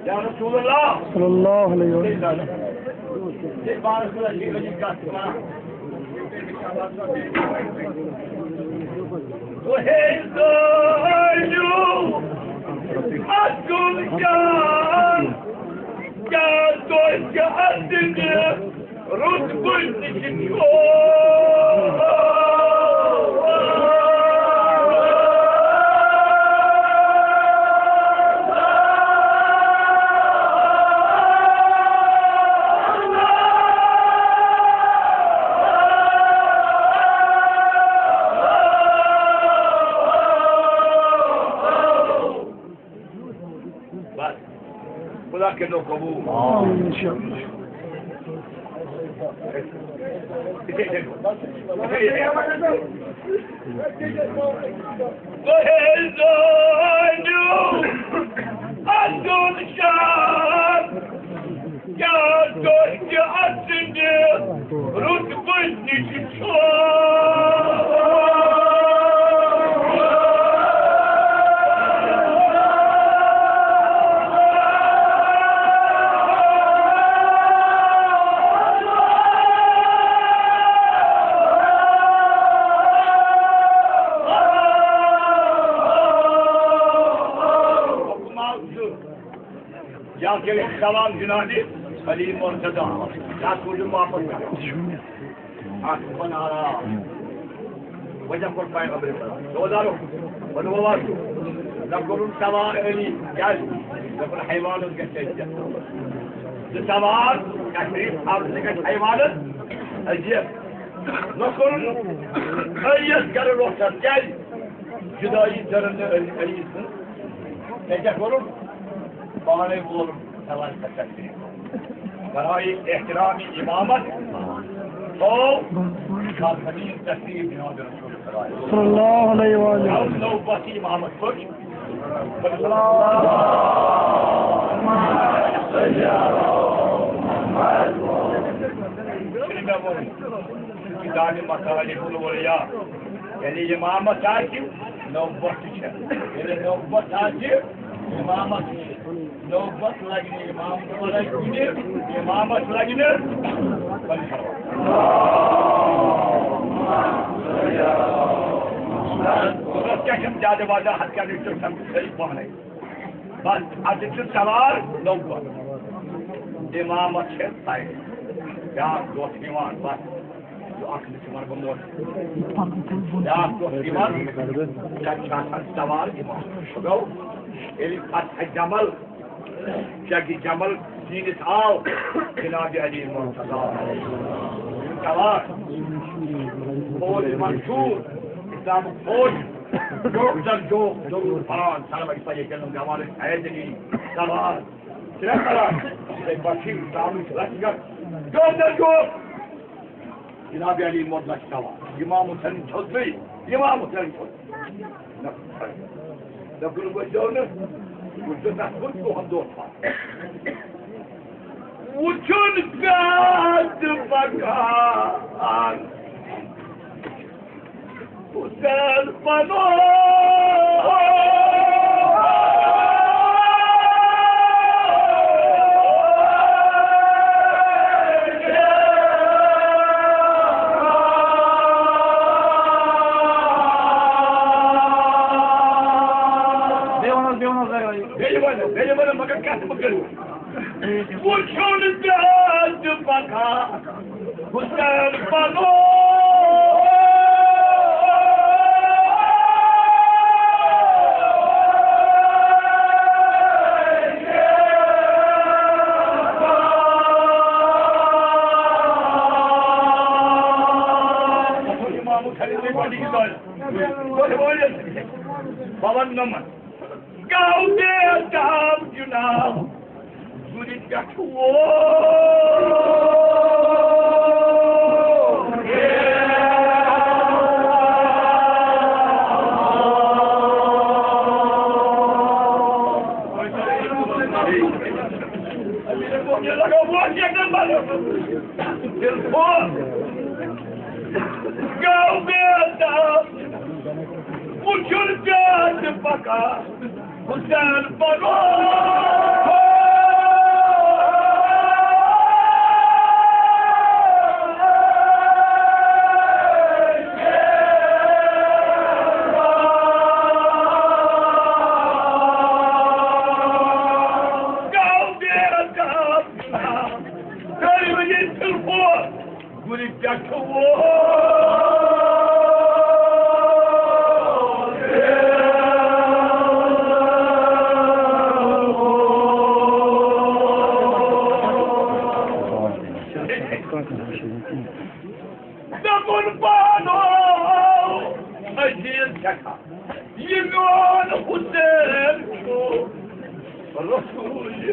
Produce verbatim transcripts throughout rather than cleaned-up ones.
يا رسول الله. صلى الله عليه وسلم. بس. خدا کٔرِنو قبوٗل. آمین، اِنشاءاللہ. تۄہہِ زٲنِو اَصٕل شان، کیٛاہ تۄہہِ چھِ اَتھ سٕنٛدِ رُتبہٕ نِش یا کٔرِو سلام جناب علی مرتضی، تَتھ وٕچھِو واپس کران۔ اَتھ چھُ پَنُن آرام۔ وجہ کوٚر پیغمبر پَتہٕ۔ دوزارو، وَنہٕ وَواسُ۔ نہ کوٚرُن سوار علی۔ کیٛازِ؟ دوٚپُن حیوانَس گژھِ اذیت۔ زٕ سوار تشریٖف آورنہٕ گژھِ حیوانَس اذیت۔ نہ کوٚرُن علیَس گرٕ روٚخصت۔ کیٛازِ؟ جدٲیی کٔرٕن نہٕ علی، علی سٕنٛز۔ ژےٚ کیٛاہ کوٚرُتھ؟ پانے وول سوال پتہ۔ برائے احترام امامت تو خاتمین تشریف جناب رسول خدا۔ صلی اللہ علیہ وآلہ۔ نو، نوبتی امامت پٲٹھۍ۔ کتابِ مصالح الاولیاء۔ یعنی امامت آسہِ، نوبت تہِ چھےٚ۔ ییٚلہِ نوبت آسہِ، امامت تہِ چھِ۔ نوبت لگہِ نہٕ امامت لگہِ نہٕ، امامت لگہِ نہٕ۔ وۄنۍ کیٛاہ چھِم زیادٕ وضاحت کرنٕچ تہٕ سمجھ صحیح پانَے۔ بس، اَتہِ چھُ سوال نوبت۔ امامت چھےٚ طے۔ بیٛاکھ دۄہ چھُ یِوان، بس۔ یہِ اکھ نہٕ چھُ وَنہٕ بہٕ موت۔ بیٛاکھ دۄہ چھُ یِوان، تَتہِ چھُ آسان سوار یِوان۔ سُہ گوٚو، ییٚلہِ فتح جمل، جنگِ جمل زیٖنِتھ آو جناب علی مرتضی۔ سوار، فوج منصور، اسلامُک فوج، جوک در جوک، ضروٗر پران، سلام علیکم، ییٚتہِ زَن جوان ٲسۍ، حیدری، سوار، ترٛےٚ پران، یِتھَے پٲٹھۍ چھِ اسلامٕچ لشکر، جوک در جوک۔ جناب علی محمد لشکوا، امام حسین چھوٚتُے، امام حسین چھوٚت۔ نہ، نہ، کُنہِ گوٚو دیو نہٕ، وٕچھ نہ، کُن تُہُنٛد دۄہ پتھ۔ وٕچھُن کتھ پکان۔ حسین پنو۔ بیٚیہِ وَنو، بیٚیہِ وَنو، بیٚیہِ وَنو، مگر کَتھ مہٕ کٔرِو۔ وٕچھُن زیادٕ پکان حسین پنُن۔ بابا نمن۔ گاو بے تاب جناب، گُرِ پٮ۪ٹھ وول۔ گاو بے تاب، وٕچھُن زیادٕ پکان حسین پنُن۔ گاو بے تاب، سٲری ؤنِو تِل پور۔ گُرِ پٮ۪ٹھ وول۔ دوٚپُن پانو عزیز سٮ۪ٹھاہ۔ یہِ میون حسین چھُ رسول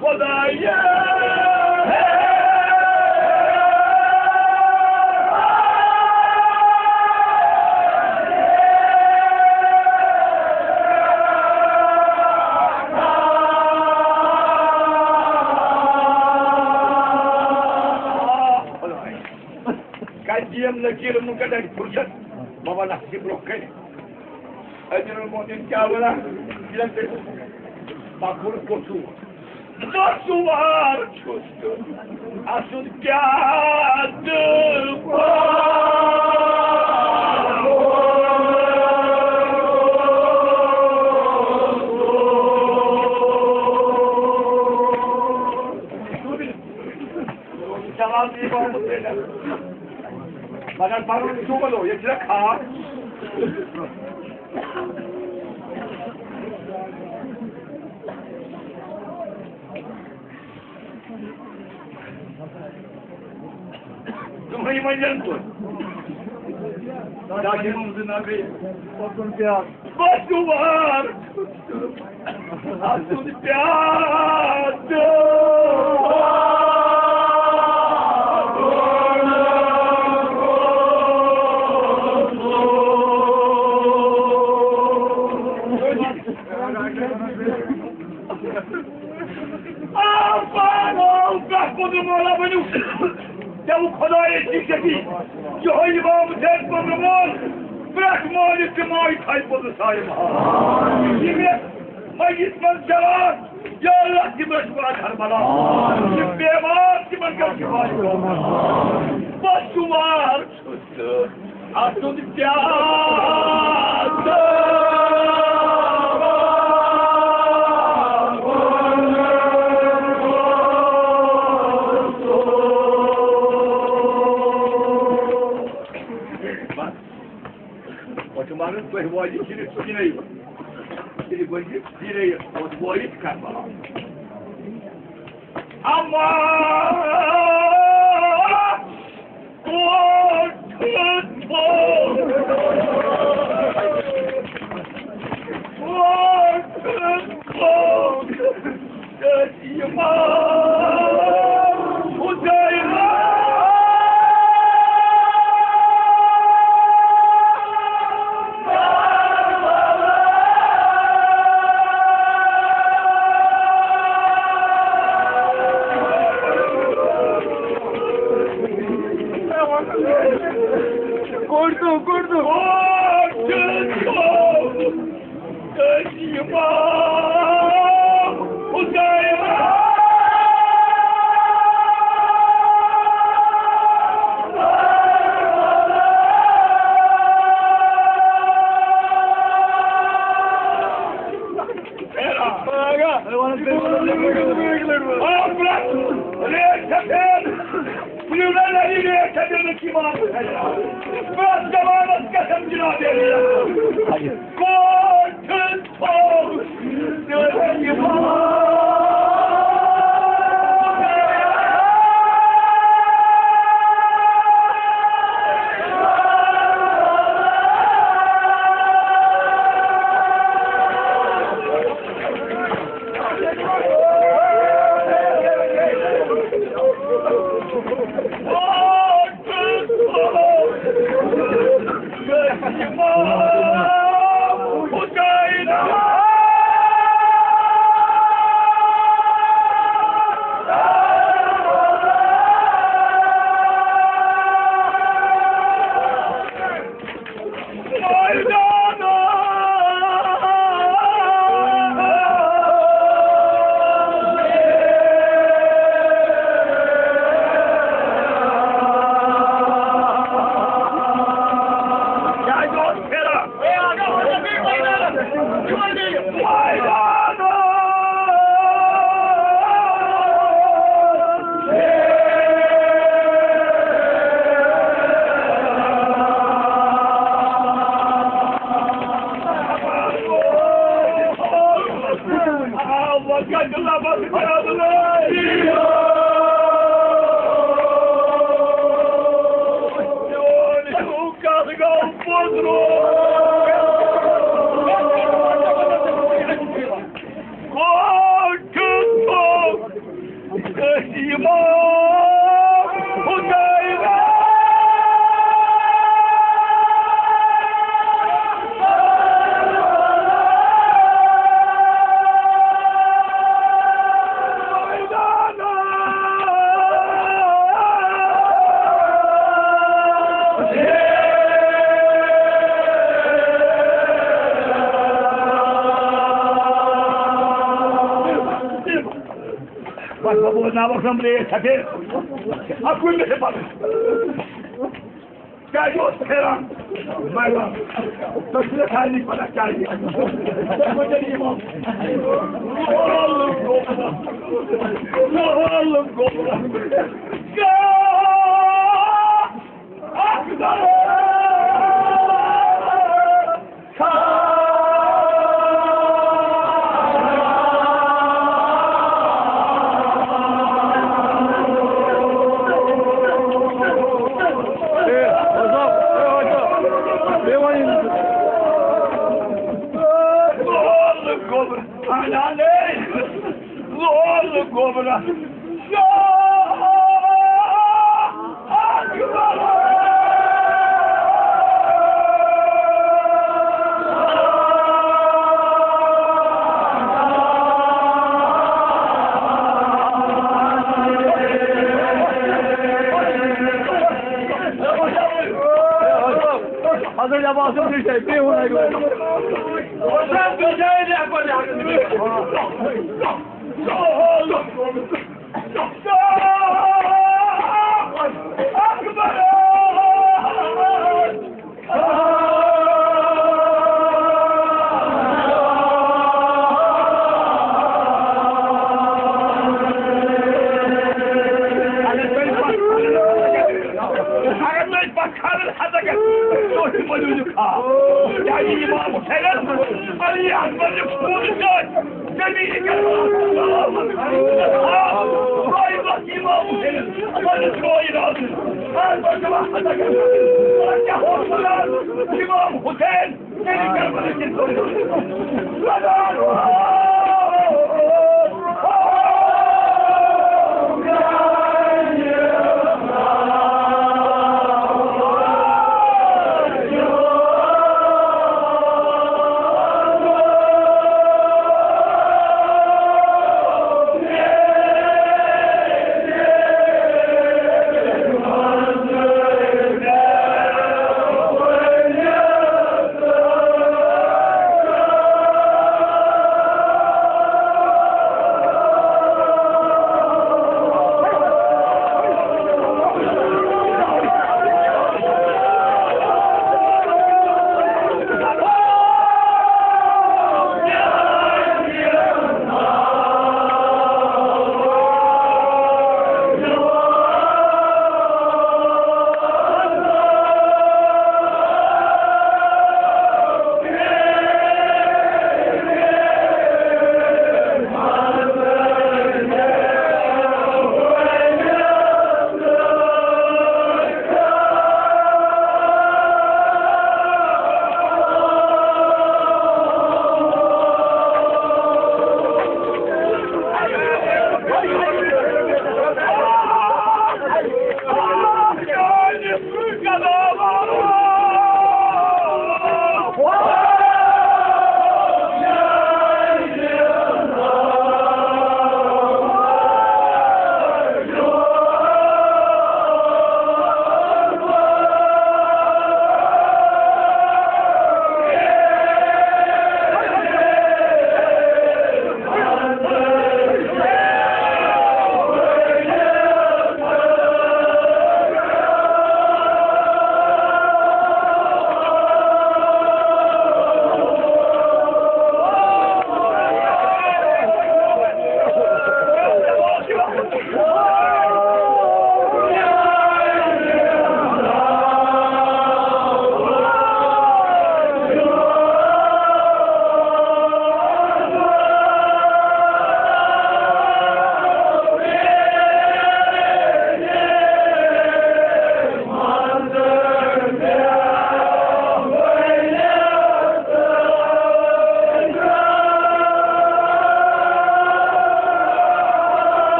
خدایہ۔ کتہِ دِیم نکیر مقدر فرصت؟ بابا نفسہِ برونٛہہ کنہِ۔ امیر المؤمنین کیٛاہ ونان؟ ییٚلہِ تٔمۍ پکُن قصوٗر۔ قصوٗر چھُس تہٕ اَسُن کیٛاہ تہٕ جواب دی بہٕ۔ مگر پَرُن چھُ وَلو، ییٚتہِ چھِ خاص۔ تُہۍ ؤنِو وۄنۍ زَن تُہۍ۔ داجہِ منٛز نہ گٔے۔ پَکُن پیار۔ بَس دُعار۔ اَسُن پیار۔ آ، پانو پٮ۪ٹھ پوٚتُس مولا ؤنِو۔ ژےٚ خۄدایے چھِ شفیع، یِہوٚے امام حسین پنُن وول، پرٛٮ۪تھ مٲلِس تہِ ماے تھایہِ پوٚتُس سایہِ محال۔ یہِ مےٚ میت منٛز جوان، یا اللہ، تِم ٲسۍ واتان کربلا۔ یِم بیمار، تِمن کر شفا۔ بس شمار۔ اَسُن پیار۔ پتہٕ وَنُن تُہۍ وٲتِو صرف سِنَے یوت۔ صرف ؤنِو سِنَے یوت، وٲتِو کربلا۔ اما کوٚر تو، کوٚر تو۔ آ، پرٛٮ۪تھ ریٹ چھےٚ دِنہٕ، ریٹ چھےٚ دِنہٕ کِمام حسین۔ پرٛٮ۪تھ جوانَس قسم جناب علی۔ کوٹ چھُ تھوٚو تہٕ اِمام۔ بس بہٕ بوزناوَکھ نمبر ایک سفید۔ اَکُے مےٚ چھِ پَتہ۔ کیٛازِ اوس پھیران؟ مگر تۄہہِ چھُو سارنٕے پَتہ کیٛازِ۔ تۄہہِ وٕچھِو یِمو۔ اگر تُہۍ پتھ کھالن ہتھ اگر تُہۍ ؤنِو یہِ کھال۔ کیٛازِ اِمام حُسینَس علی اکبر چھِ پوٗرٕ جاے۔ امام حسین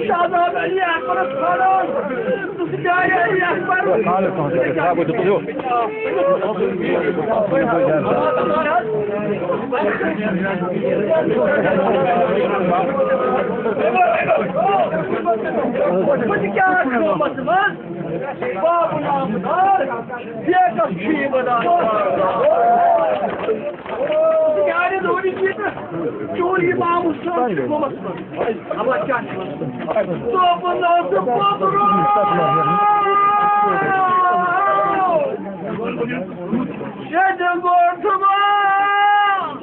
شہزادٕ علی اکبرس کھڑا۔ ژٕ چھُکھ علی اکبر۔ بہٕ تہِ کیٛاہ قۭمتھ منٛز بابُ نامدار، بیگس چھُ یہِ بدار۔ میانہِ زوٗنہِ چھُ یہِ تہٕ چون یہِ مامہٕ سُنٛد چھُ گوٚمُت۔ اللہ کیٛاہ چھُ؟ دوٚپُن اوس پوٚتُر۔ ییٚتہِ گوٚو تھوٚمُت۔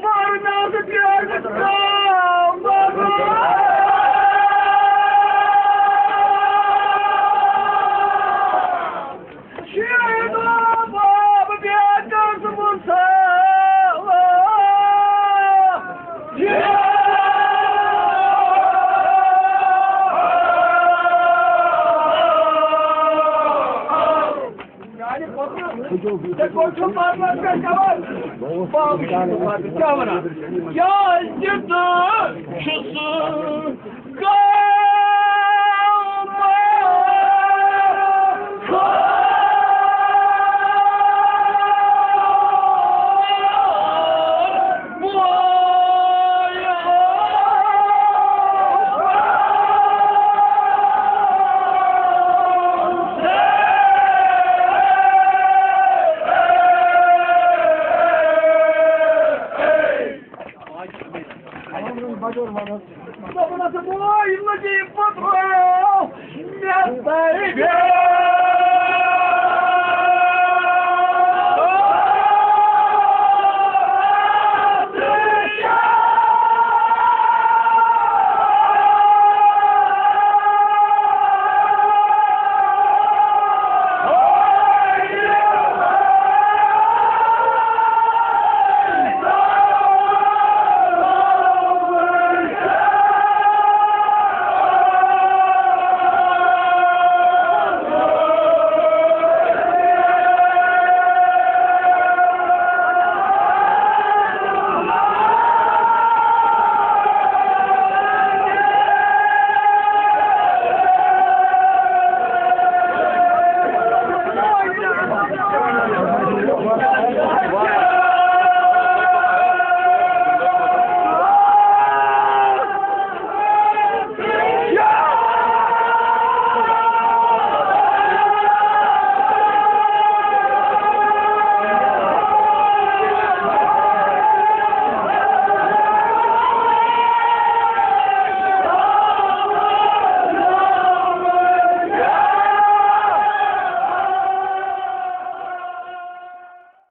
مَرنَس پٮ۪ٹھ ترٛاو بَغٲر۔ شیرو باب بیٹس مُسافر۔ میانہِ خٲطرٕ ژےٚ کوٚت چھُ مَرنَس پٮ۪ٹھ کَران؟ بابہٕ چھُ مَرنَس کیٛاہ وَنان؟ کیٛازِ ژٕ چھُس